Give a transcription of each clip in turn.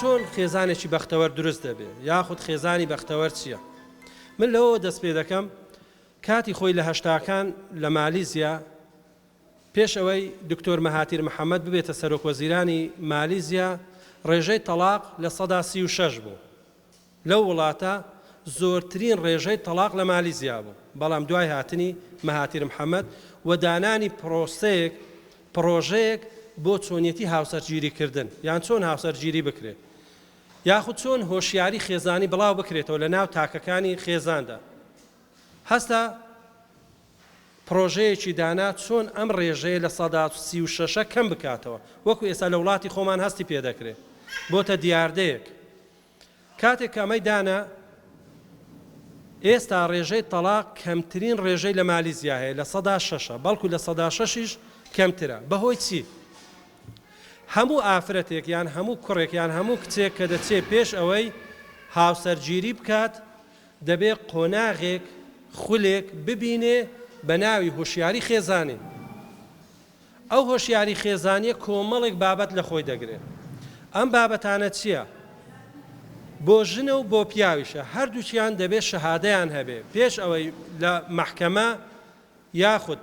چۆن خێزانێکی بەختەوەر دروست دەبێ یاخود خێزانی بەختەوەر چییە؟ من لەوەوە دەست پێ دەکەم کاتی خۆی لە هەشتاکان لە مالیزیا پێش ئەوەی دکتۆر مەهاتیر محەمەد ببێتە سەرۆکوەزیرانی مالیزیا ڕێژەی تەڵاق 36% بوو. لەو وڵاتە زۆرترین ڕێژەی تەڵاق لە مالیزیا بوو، بەڵام دوای هاتنی مەهاتیر محەمەد و دانانی پرۆسەیەک پڕۆژەیەک بۆ چۆنیەتی هاوسەرگیری کردن یان چۆن هاوسەرگیری بکرێت یاخود چۆن هۆشیاری خێزانی بڵاو بکرێتەوە لە ناو تاکەکانی خێزاندا هەستا پڕۆژەیەکی دانا چۆن ئەم ڕێژەیە 36% کەم بکاتەوە وەکو ئێستا لە وڵاتی خۆمان هەستی پێدەکرێت بۆتە دیاردەیەک. کاتێک کە ئەمەی دانا، ئێستا ڕێژەی تەڵاق کەمترین ڕێژەی لە مالیزیا هەیە 6%ە، بەڵکو 6%یش کەمترە. بەهۆی چی؟ هەموو ئافرەتێک یان هەموو کوڕێک یان هەموو کچێک کە دەچێ پێش ئەوەی هاوسەرگیری بکات، دەبێ قۆناغێک، خولێک ببینێ بە ناوی هۆشیاری خێزانی. ئەو هۆشیاری خێزانیە کۆمەڵێک بابەت لە خۆی دەگرێ. ئەم بابەتانە چیە؟ بۆ ژنە و بۆ پیاویشە هەردووکیان دەبێ شەهادەیان هەبێ پێش ئەوەی لە مەحکەمە یاخود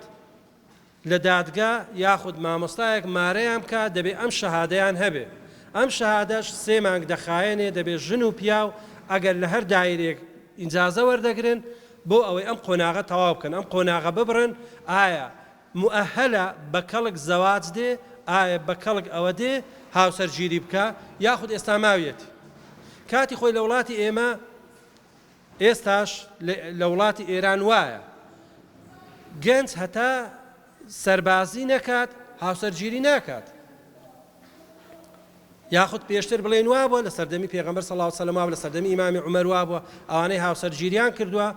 لە دادگا یاخود مامۆستایەک مارەیان بکا دەبێ ئەم شەهادەیان هەبێ. ئەم شەهادەش سێ مانگ دەخایەنێ دەبێ ژن و پیاو ئەگەر لە هەر دایرەیەک ئینجازە وەردەگرن بۆ ئەوەی ئەم قۆناغە تەواو بکەن ئەم قۆناغە ببڕن ئایا موئەهەلە بە کەڵک زەواج دێ ئایا بە کەڵک ئەوە دێ هاوسەر گیری بکا یاخود ئێستا ماویەتی کاتی خۆی لە وڵاتی ئێمە ئێستاش لە وڵاتی ئێران وایە گەنج هەتا سەربازی نەکات هاوسەر گیری ناکات یاخود پێشتر بڵێین وابووە لە سەردەمی پێغەمبەر صلی اللە وسلم وابوو لە سەردەمی ئیمامی عومەر وابووە ئەوانەی هاوسەرگیریان کردووە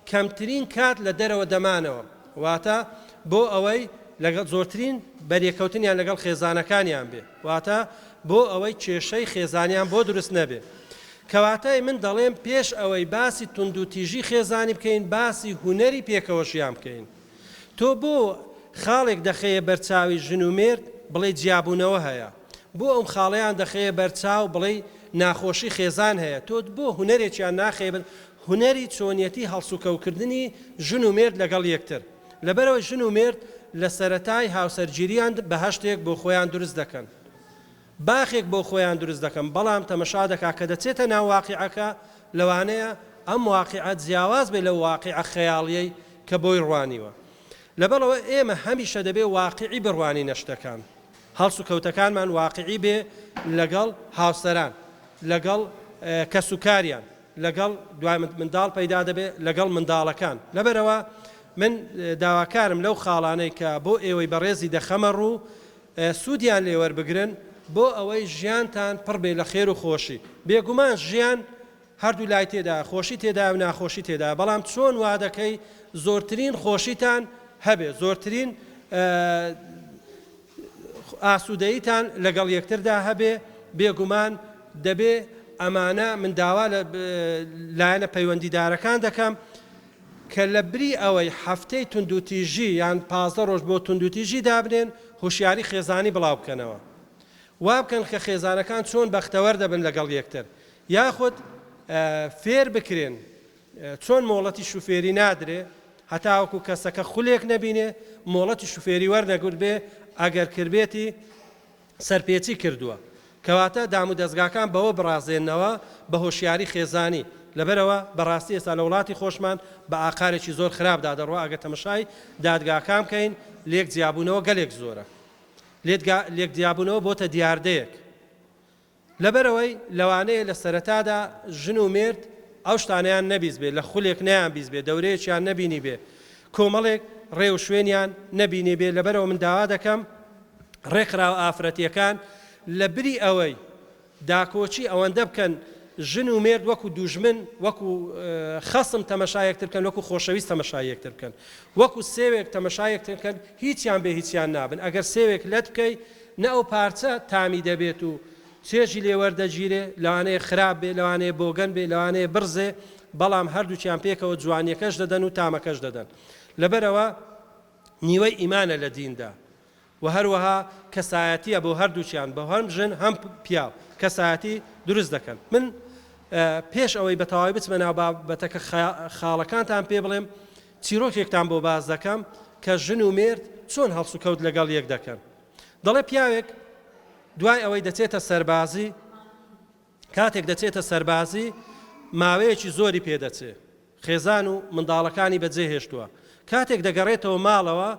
کەمترین کات لە دەرەوە دەمانەوە واتە بۆ ئەوەی لەگەڵ زۆرترین بەریەکەوتنیان لەگەڵ خێزانەکانیان بێ واتە بۆ ئەوەی کێشەی خێزانیان بۆ دروست نەبێ کەواتای من دەڵێم پێش ئەوەی باسی توندوتیژی خێزانی بکەین باسی هونەری پێکەوە ژیان بکەین تۆ بۆ خاڵێک دەخەیە بەرچاوی ژن و مێرد بڵێی جیابوونەوە هەیە؟ بۆ ئەم خاڵەیان دەخەیە بەرچاو بڵێی ناخۆشی خێزان هەیە؟ تۆ بۆ هونەرێکیان ناخەیە بەر هونەری چۆنیەتی هەڵسوکەوکردنی ژن و مێرد لەگەڵ یەکتر؟ لەبەرئەوەی ژن و مێرد لە سەرەتای هاوسەرگیریان بەهەشتێک بۆ خۆیان دروست دەکەن. باخێک بۆ خۆیان دروست دەکەن، بەڵام تەمەشا دەکات کە دەچێتە ناو واقیعەکە، لەوانەیە ئەم واقیعە جیاواز بێت لەو واقیعە خەیاڵیەی کە بۆی ڕوانیوە. لەبەرئەوە ئێمە هەمیشە دەبێت واقیعی بڕوانینە شتەکان، هەڵسوکەوتەکانمان واقیعی بێ لەگەڵ هاوسەران، لەگەڵ کەسوکاریان، لەگەڵ دوای منداڵ پەیدا دەبێت لەگەڵ منداڵەکان. لەبەرئەوە من داواکارم لەو خاڵانەی کە بۆ ئێوەی بەڕێزی دەخەمە ڕوو، سوودیان لێ وەربگرن بۆ ئەوەی ژیانتان پڕ بێ لە خێر و خۆشی، بێگومان ژیان هەردوو لای تێدایە خۆشی تێدایە و ناخۆشی تێدایە، بەڵام چۆن وادەکەی زۆرترین خۆشیتان هەبێ زۆرترین ئاسوودەییتان لەگەڵ یەکتردا هەبێ، بێگومان دەبێ ئەمانە من داوا لە لایەنە پەیوەندیدارەکان دەکەم کە لە بری ئەوەی هەفتەی توندوتیژی یان 15 ڕۆژ بۆ توندوتیژی دابنێن، هۆشیاری خێزانی بڵاو بکەنەوە. وا بکەن کە خێزانەکان چۆن بەختەوەر دەبن لەگەڵ یەکتر. یاخود فێر بکرێن چۆن مۆڵەتی شوفێری نادرێ هەتاوەکو کەسەکە خولێک نەبینێ مۆڵەتی شوفێری وەرنەگرتبێ ئەگەر کربێتی سەرپێچی کردووە. کەواتە دامودەزگاکان بەوە بڕازێنەوە بە هۆشیاری خێزانی. لەبەرئەوە بەڕاستی ئێستا لە وڵاتی خۆشمان بە ئاقارێکی زۆر خراپدا دەڕوا ئەگەر تەمەشای دادگاکان بکەین لێک جیابوونەوە گەلێک زۆرە. لێک جیابوونەوە بۆتە دیاردەیەک. لەبەرئەوەی لەوانەیە لە سەرەتادا ژن و مێرد ئەو شتانەیان نەبیستبێ، لە خولێک نەیانبیستبێ، دەورەیەکیان نەبینیبێ، کۆمەڵێک ڕێوشوێنیان نەبینیبێ، لەبەرئەوە من داوا دەکەم ڕێکخراوە ئافرەتییەکان لە بری ئەوەی داکۆکی ئەوەندە بکەن ژن و مێرد وەکو دوژمن، وەکو خەسم تەمەشای یەکتر بکەن، وەکو خۆشەویست تەمەشای یەکتر بکەن، وەکو سێوێک تەمەشای یەکتر بکەن، هیچیان بێ هیچیان نابن، ئەگەر سێوێک لەت بکەی نە ئەو پارچە تامی دەبێت و چێژی لێ وەردەگیرێ، لەوانەیە خراپ بێ، لەوانەیە بۆگەن بێ، لەوانەیە بڕزێ، بەڵام هەردووکیان پێکەوە جوانیەکەش دەدەن و تامەکەش دەدەن. لەبەرئەوە نیوەی ئیمانە لە دیندا و هەروەها کەسایەتیە بۆ هەردووکیان، بۆ هەم ژن هەم پیاو. کەسایەتی دروست دەکەن. من پێش ئەوەی بە تەواوی بچمە ناو بابەتەکە خاڵەکانتان پێ بڵێم، چیرۆکێکتان بۆ باس دەکەم کە ژن و مێرد چۆن هەڵسوکەوت لەگەڵ یەک دەکەن. دەڵێ پیاوێک دوای ئەوەی دەچێتە سەربازی، کاتێک دەچێتە سەربازی ماوەیەکی زۆری پێ دەچێ، خێزان و منداڵەکانی بەجێ هێشتووە، کاتێک دەگەڕێتەوە ماڵەوە،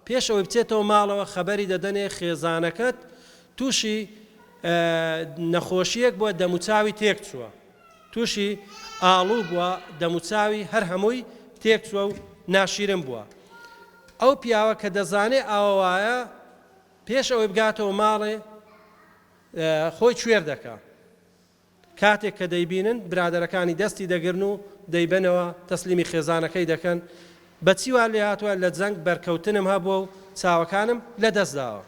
پێش ئەوەی بچێتەوە ماڵەوە خەبەری دەدەنێ خێزانەکەت تووشی نەخۆشییەک بووە دەموچاوی تێکچووە، تووشی ئاڵوو بووە دەموچاوی هەر هەمووی تێکچووە و ناشیرن بووە. ئەو پیاوە کە دەزانێ ئاوا وایە پێش ئەوەی بگاتەوە ماڵێ خۆی کوێر دەکا. کاتێک کە دەیبینن برادەرەکانی دەستی دەگرن و دەیبەنەوە تەسلیمی خێزانەکەی دەکەن، بە چی وا لێهاتووە لە جەنگ بەرکەوتنم هەبووە و چاوەکانم لە دەست داوە.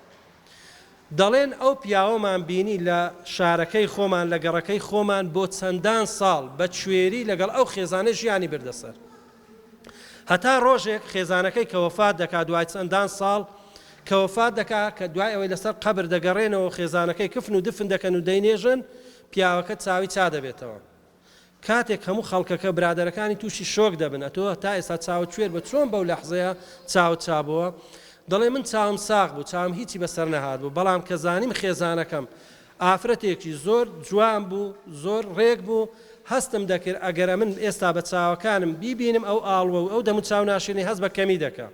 دەڵێن ئەو پیاوەمان بینی لە شارەکەی خۆمان لە گەڕەکەی خۆمان بۆ چەندان ساڵ بە کوێری لەگەڵ ئەو خێزانە ژیانی بردە سەر. هەتا ڕۆژێک خێزانەکەی کە وەفات دەکا دوای چەندان ساڵ کە وەفات دەکا کە دوای ئەوەی لەسەر قەبر دەگەڕێنەوە خێزانەکەی کفن و دفن دەکەن و دەینێژن پیاوەکە چاوی چا دەبێتەوە کاتێک هەموو خەڵکەکە برادەرەکانی تووشی شۆک دەبن ئەتۆ تا ئێستا چاوت کوێر بە چۆن بەو لەحزەیە چاوت چابووە دەڵێ من چاوم ساغ بوو چاوم هیچی بەسەر نەهات بوو بەڵام کە زانیم خێزانەکەم ئافرەتێکی زۆر جوان بوو زۆر ڕێک بوو هەستم دەکرد ئەگەر ئەمن ئێستا بە چاوەکانم بیبینم ئەو ئاڵوە و ئەو دەموچاو ناشرینەی هەست بە کەمی دەکا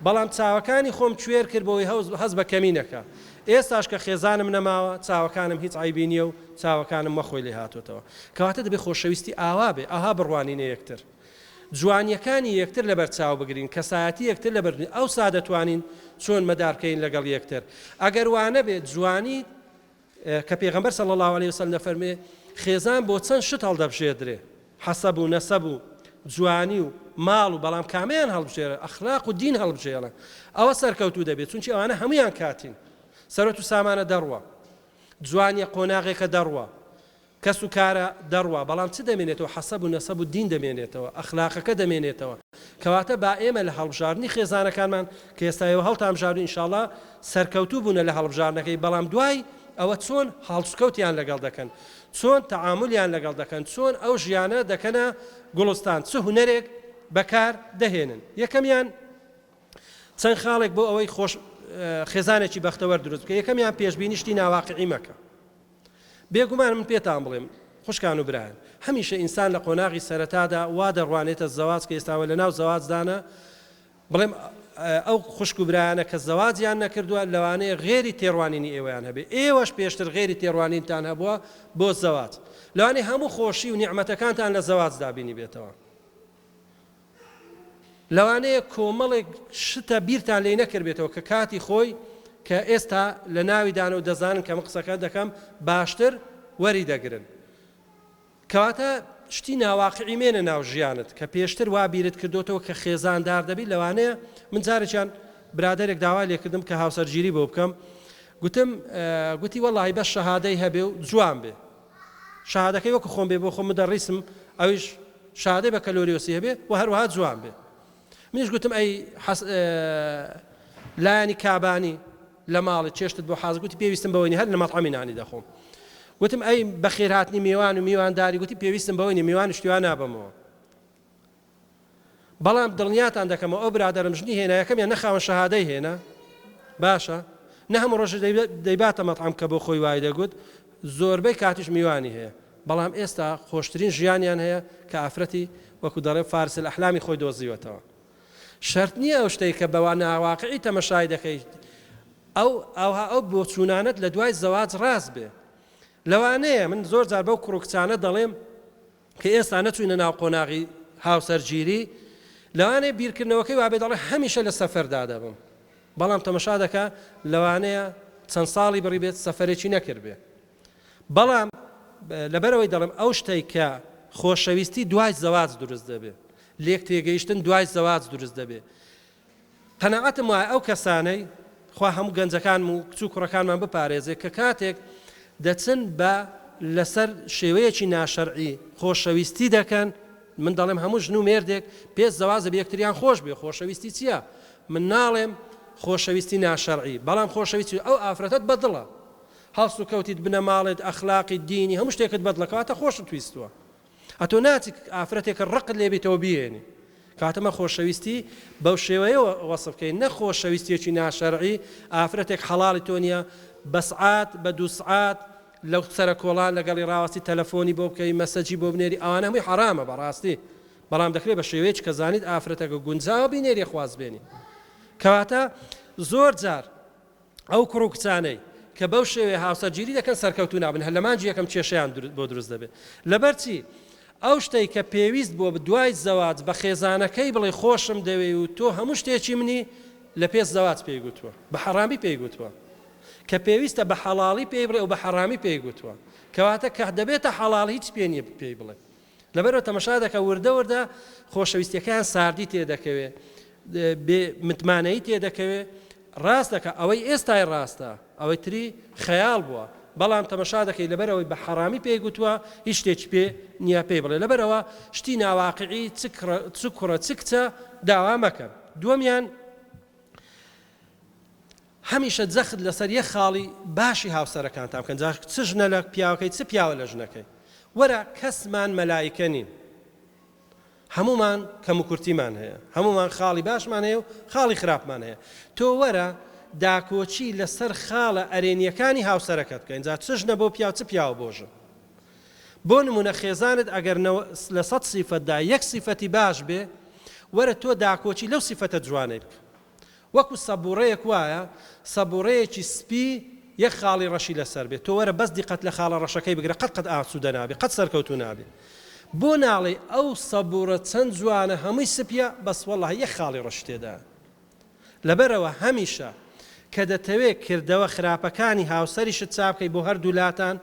بەڵام چاوەکانی خۆم کوێر کرد بۆی هەست بە کەمی نەکا ئێستاش کە خێزانم نەماوە چاوەکانم هیچ عەیبی نییە و چاوەکانم وەخۆی لێ هاتۆتەوە کەواتە دەبێ خۆشەویستی ئاوا بێ ئاها بڕوانینە یەکتر جوانیەکانی یەکتر لەبەر چاو بگرین، کەسایەتی یەکتر لەبەر بگرین، ئەوسا دەتوانین چۆن مەدار بکەین لەگەڵ یەکتر. ئەگەر وانەبێت جوانی کە پێغەمبەر صلی اللە علیە وسلم دەفەرموێ خێزان بۆ چەند شت هەڵدەبژێردرێ، حەسەب و نەسەب و جوانی و ماڵ و بەڵام کامەیان هەڵبژێرە، ئەخلاق و دین هەڵبژێرە ئەوە سەرکەوتوو دەبێت، چونکی ئەوانە هەموویان کاتین، سەروەت و سامانە دەڕوا، جوانیە قۆناغێکە دەڕوا، کەس و کارە دەڕوا بەڵام چ دەمێنێتەوە حەسەب و نەسەب و دین دەمێنێتەوە ئەخلاقەکە دەمێنێتەوە کەواتە با ئێمە لە هەڵبژاردنی خێزانەکانمان کە ئێستا ئێوە هەڵتانبژاردوون ئینشاڵا سەرکەوتوو بوونە لە هەڵبژاردنەکەی بەڵام دوای ئەوە چۆن هەڵسوکەوتیان لەگەڵ دەکەن چۆن تەعامولیان لەگەڵ دەکەن چۆن ئەو ژیانە دەکەنە گوڵستان چ هونەرێک بەکار دەهێنن یەکەمیان چەند خاڵێک بۆ ئەوەی خۆش خێزانێکی بەختەوەر دروست بکە یەکەمیان پێشبینی شتی ناواقعی مەکە بێگومان من پێتان بڵێم خوشکان و برایان هەمیشە ئینسان لە قۆناغی سەرەتادا وا دەڕوانێتە زەواج کە ئێستاوە لە ناو زەواجدانە بڵێم ئەو خوشک و برایانە کە زەواجیان نەکردووە لەوانەیە غێری تێڕوانینی ئێوەیان هەبێ ئێوەش پێشتر غێری تێڕوانینتان هەبووە بۆ زەواج لەوانەیە هەموو خۆشی و نیعمەتەکانتان لە زەواجدا بینیبێتەوە لەوانەیە کۆمەڵێک شتە بیرتان لێی نەکردبێتەوە کە کاتی خۆی کە ئێستا لە ناویدانە و دەزانن کە من قسەکە دەکەم باشتر وەری دەگرن. کەواتە شتی ناواقعی مێنە ناو ژیانت کە پێشتر وا بیرت کردۆتەوە کە خێزاندار دەبی لەوانەیە من جارێکیان برادەرێک داوای لێکردم کە هاوسەرگیری بۆ بکەم گوتم گوتی وەڵی بەس شەهادەی هەبێ و جوان بێ شەهادەکەی وەکو خۆم بێ بۆ خۆم مدەڕیسم ئەویش شەهادەی بەکەلۆریۆسی هەبێ و هەروەها جوان بێ منیش گوتم ئەی لایەنی کابانی لە ماڵی چێشتت بۆ حاز گوتی پێویستم بەوەی هەر لە مەطعەمی نانی دەخۆم گوتم ئەی بەخێرهاتنی میوان و میوانداری گوتی پێویستم بەوەی نیە میوان شتیوان نابەمەوە بەڵام دڵنیاتان دەکەمەوە ئەو برادەرم ژنی هێنا یەکەمیان نە خاوەن شەهادەی هێنا باشە نە هەموو ڕۆژ دەیباتە مەطعەم کە بۆ خۆی وای دەگوت زۆربەی کاتیش میوانی هەیە بەڵام ئێستا خۆشترین ژیانیان هەیە کە ئافرەتی وەکو دەڵێ فارس الأحلامی خۆی دۆزیوەتەوە شەرت نییە ئەو شتەی کە بەوە ناواقعی تەمەشای دەکەیت ئەو ئەوها ئەو بۆچوونانەت لە دوای زەواج ڕاست بێ لەوانەیە من زۆر جار بەو کوڕ و کچانە دەڵێم کە ئێستا نەچووینە ناو قۆناغی هاوسەرگیری، لەوانەیە بیرکردنەوەکەی وابێ دەڵێ هەمیشە لە سەفەردا دەبم، بەڵام تەمەشا دەکا لەوانەیە چەند ساڵی بڕیبێت سەفەرێکی نەکردبێ. بەڵام لەبەرئەوەی دەڵێم ئەو شتەی کە خۆشەویستی دوای زەواج دروست دەبێ، لێکتێگەیشتن دوای زەواج دروست دەبێ، قەناعەتم وایە ئەو کەسانەی، خوا هەموو گەنجەکانم و کچ و کوڕەکانمان بپارێزێ، کە کاتێک دەچن بە لەسەر شێوەیەکی ناشەرعی خۆشەویستی دەکەن، من دەڵێم هەموو ژن و مێردێک پێش زەواج دەبێ یەکتریان خۆش بوێ، خۆشەویستی چییە؟ من ناڵێم خۆشەویستی ناشەرعی، بەڵام خۆشەویستی ئەو ئافرەتەت بەدڵە. هەڵسوکەوتیت بنەماڵێت ئەخلاقیت دینی هەموو شتێکت بەدڵە کەواتە خۆشت ویستووە. ئەتۆ ناچی ئافرەتێکە ڕقت لێ بیتەوە بیهێنی. کەواتە مە خۆشەویستی بەو شێوەیە وەسف کەین نە خۆشەویستیەکی ناشەرعی ئافرەتێک حەڵاڵی تۆ نیە بە سعات بە دووسعات لەو سەرە کۆڵان لەگەڵی ڕاوەستی تەلەفۆنی بۆ بکەی مەسەجی بۆ بنێری ئەوانە هەمووی حەرامە بەڕاستی بەڵام دەکرێت بە شێوەیەکی کە زانیت ئافرەتەکە گونجاوە بینێری خوازبێنی کەواتە زۆر جار ئەو کوڕ و کچانەی کە بەو شێوەیە هاوسەرگیری دەکەن سەرکەوتوو نابن هەر لە مانگی یەکەم کێشەیان بۆ دروست دەبێت لەبەر چی ئەو شتەی کە پێویست بووە دوای زەواج بە خێزانەکەی بڵێ خۆشم دەوێی و تۆ هەموو شتێکی منی لە پێش زەواج پێی گوتووە بە حەڕامی پێی گوتووە کە پێویستە بە حەڵاڵی پێی بڵێ و بە حەڕامی پێی گوتووە کەواتە کە دەبێتە حەڵاڵ هیچ پێ نییە پێی بڵێ لەبەرئەوە تەمەشا دەکا وردە وردە خۆشەویستیەکەیان ساردی تێدەکەوێ بێ متمانەیی تێدەکەوێ ڕاست دەکا ئەوەی ئێستای ڕاستە ئەوەی تری خەیاڵ بووە بەڵام تەمەشا دەکەی لەبەرئەوەی بە حەڕامی پێی گوتووە هیچ شتێکی پێ نییە پێی بڵێ لەبەرئەوە شتی ناواقعی چ کوڕە چ کچە داوا مەکەن دووەمیان هەمیشە جەخت لەسەر یەک خاڵی باشی هاوسەرەکانتان بکەن جا چ ژنە لە پیاوەکەی چ پیاوە لە ژنەکەی وەرە کەسمان مەلایکە نین هەمومان کەموکورتیمان هەیە هەمومان خاڵی باشمان هەیە و خاڵی خراپمان هەیە تۆ وەرە داکۆچی لەسەر خاڵە ئەرێنیەکانی هاوسەرەکەت بکەین جا چ ژنە بۆ پیاو چ پیاوە بۆ ژن بۆ نمونە خێزانت ئەگەر لە سەد سیفەتدا یەک سیفەتی باش بێ وەرە تۆ داکۆچی لەو سیفەتە جوانەی بکە وەکو سەبوڕەیەک وایە سەبوڕەیەکی سپی یەک خاڵی ڕەشی لەسەر بێت تۆ وەرە بەس دیقەت لە خاڵە ڕەشەکەی بگرە قەت قەت ئاسودە نابی قەت سەرکەوتوو نابی بۆ ناڵێی ئەو سەبوڕە چەند جوانە هەمووی سپیە بەس وەڵاهی یەک خاڵی ڕەشی تێدایە لەبەرئەوە هەمیشە کە دەتەوێ کردەوە خراپەکانی هاوسەریشت چابکەی بۆ هەردوولاتان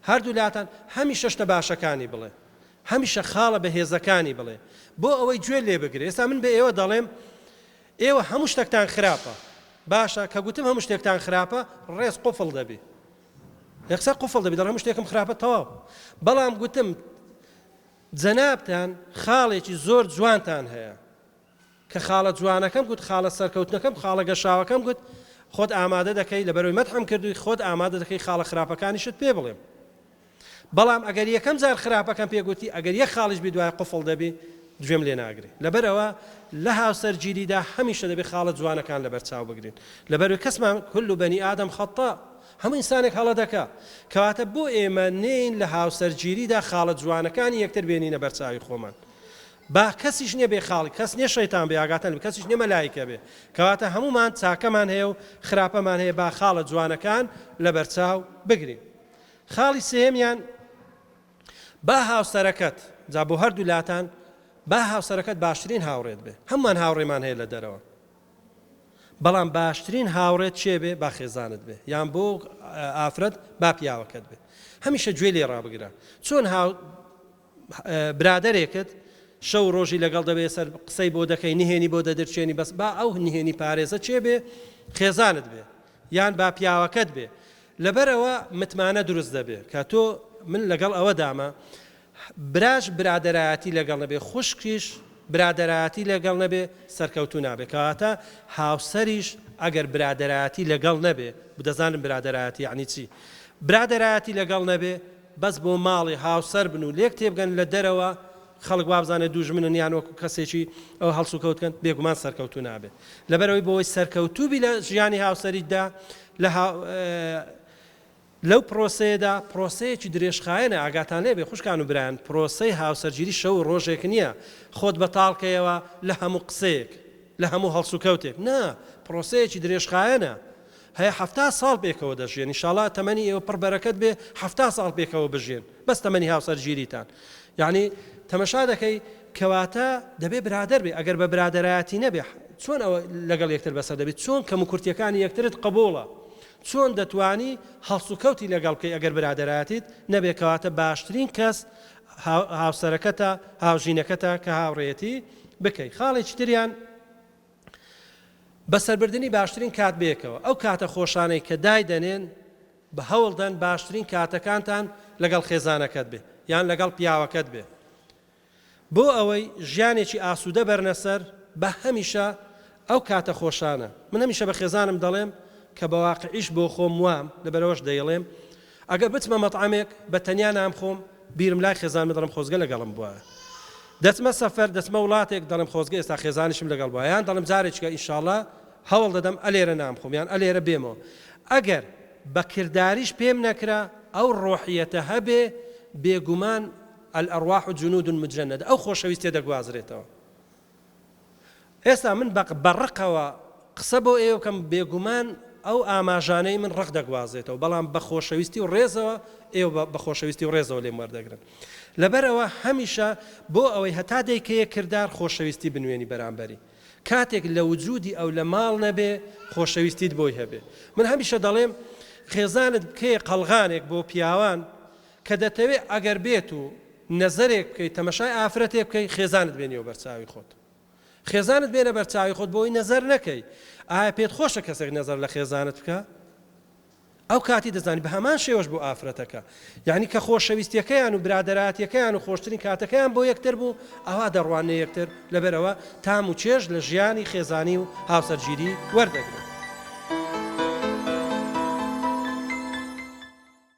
هەردوولاتان هەمیشە شتە باشەکانی بڵێ هەمیشە خاڵە بەهێزەکانی بڵێ بۆ ئەوەی گوێ لێ بگرێ ئێستا من بە ئێوە دەڵێم ئێوە هەموو شتەکتان خراپە باشە کە گوتم هەموو شتێکتان خراپە ڕێز قفڵ دەبی یەکسەر قفڵ دەبی دەڵێم هەموو شتێکم خراپە تەواو بەڵام گوتم جەنابتان خاڵێکی زۆر جوانتان هەیە کە خاڵە جوانەکەم گوت خاڵە سەرکەوتنەکەم خاڵە گەشاوەکەم گوت خۆت ئامادە دەکەی لەبەرەوەی مەدحم کردووی خۆت ئامادە دەکەی خاڵە خراپەکانیشت پێ بڵێم بەڵام ئەگەر یەکەم جار خراپەکەم پێ گوتی ئەگەر یەک خاڵیش بی دوای قفڵ دەبی گوێم لێ ناگری لەبەرئەوە لە هاوسەرگیریدا هەمیشە دەبێ خاڵە جوانەکان لەبەر چاو بگرین لەبەر کەسمان کل بنی آدم خطاء هەموو ئینسانێک هەڵە دەکا کەواتە بۆ ئێمە نێین لە هاوسەرگیریدا خاڵە جوانەکانی یەکتر بێنینە بەرچاوی خۆمان با کەسیش نیە بێ خاڵی کەس نیە شەیتان بێ ئاگاتان لێ کەسیش نیە مەلایکە بێ کەواتە هەموومان چاکەمان هەیە و خراپەمان هەیە با خاڵە جوانەکان لەبەرچاو بگرین خاڵی سێیەمیان با هاوسەرەکەت جا بۆ هەردوو لاتان با هاوسەرەکەت باشترین هاوڕێت بێ هەموومان هاوڕێمان هەیە لە دەرەوە بەڵام باشترین هاوڕێت چێ بێ با خێزانت بێ یان بۆ ئافرەت با پیاوەکەت بێ هەمیشە گوێ لێ ڕابگرە چۆن هاو برادەرێکت شەو ڕۆژی لەگەڵ دەبێ سەر قسەی بۆ دەکەی نهێنی بۆ دەدرچێنی بەس با ئەو نهێنی پارێزە چێ بێ خێزانت بێ یان با پیاوەکەت بێ لەبەرئەوە متمانە دروست دەبێ کە تۆ من لەگەڵ ئەوەدامە براش برادەرایەتی لەگەڵ نەبێ خوشکیش برادەرایەتی لەگەڵ نەبێ سەرکەوتوو نابێ کەواتە هاوسەریش ئەگەر برادەرایەتی لەگەڵ نەبێ دەزانن برادەرایەتی یەعنی چی برادەرایەتی لەگەڵ نەبێ بەس بۆ ماڵی هاوسەر بن و لێک تێبگەن لە دەرەوە خەڵک وابزانێت دوژمنن یان وەکو کەسێکی ئەو هەڵسوکەوت کەن بێگومان سەرکەوتوو نابێت لەبەرئەوەی بۆی سەرکەوتوو بی لە ژیانی هاوسەریتدا لە لەو پرۆسەیەدا پرۆسەیەکی درێژخایەنە ئاگاتان لێ بێ خوشکان و برایان پرۆسەی هاوسەرگیری شەو و ڕۆژێک نییە خۆت بەتاڵکەیەوە لە هەموو قسەیەک لە هەموو هەڵسوکەوتێک نا پرۆسەیەکی درێژخایەنە هەیە 70 ساڵ پێکەوە دەژیێن ئینشاڵا تەمەنی ئێوە پڕ بەرەکەت بێ 70 ساڵ پێکەوە بژیێن بەس تەمەنی هاوسەرگیریتان یعنی تەمەشا دەکەی کەواتە دەبێ برادەر بێ ئەگەر بە برادەرایەتی نەبێ چۆن ئەوە لەگەڵ یەکتر بەسەر دەبێت چۆن کەم و کورتیەکانی یەکترت قبوڵە چۆن دەتوانی هەڵسوکەوتی لەگەڵ بکەی ئەگەر برادەرایەتیت نەبێ کەواتە باشترین کەس هاوسەرەکەتە هاوژینەکەتە کە هاوڕێیەتی بکەی خاڵێکی تریان بەسەربردنی باشترین کات بەیەکەوە ئەو کاتە خۆشانەی کە دایدەنێن بە هەوڵدەن باشترین کاتەکانتان لەگەڵ خێزانەکەت بێ یان لەگەڵ پیاوەکەت بێ بۆ ئەوەی ژیانێکی ئاسوودە بەرنە سەر بە هەمیشە ئەو کاتە خۆشانە من هەمیشە بە خێزانم دەڵێم. کە بە واقعیش بۆ خۆم وام، لەبەرئەوەش دەیڵێم، ئەگەر بچمە مەتعەمێک بە تەنیا نان بخۆم، بیرم لای خێزانمە دەڵێم خۆزگە لەگەڵم بوایە. دەچمە سەفەر، دەچمە وڵاتێک، دەڵێم خۆزگە ئێستا خێزانیشم لەگەڵ بوایە، یان دەڵێم جارێکیکە ئینشاڵڵا هەوڵ دەدەم ئەلێرە نان بخۆم یان ئەلێرە بێمەوە. ئەگەر بە کرداریش پێم نەکرا، ئەو ڕۆحیەتە هەبێ، بێگومان الارواح جنود مجندە، ئەو خۆشەویستیە دەگوازرێتەوە. ئێستا من بە ڕقەوە قسە بۆ ئێوە بکەم، بێگومان ئەو ئاماژانەی من ڕق دەگوازێتەوە، بەڵام بە خۆشەویستی و ڕێزەوە ئێوە بە خۆشەویستی و ڕێزەوە لێم وەردەگرن. لەبەرئەوە هەمیشە بۆ ئەوەی هەتا دەیکەیە کردار خۆشەویستی بنوێنی بەرامبەری. کاتێک لە وجودی ئەو لە ماڵ نەبێ خۆشەویستیت بۆی هەبێ. من هەمیشە دەڵێم خێزانت بکەیە قەڵغانێک بۆ پیاوان کە دەتەوێ ئەگەر بێت و نەزەرێک بکەی تەمەشای ئافرەتێک بکەی خێزانت بێنیەوە بەرچاوی خۆت. خێزانت بێنە بەرچاوی خۆت بۆی نەزەر نەکەی. ئایا پێت خۆشە کەسێک نەزەر لە خێزانت بکا؟ ئەو کاتی دەزانی بە هەمان شێوەش بۆ ئافرەتەکە یعنی کە خۆشەویستیەکەیان و برادەراتیەکەیان و خۆشترین کاتەکەیان بۆ یەکتر بوو ئەوا دەڕواننە یەکتر لەبەرئەوە تام و چێژ لە ژیانی خێزانی و هاوسەرگیری وەردەگرن.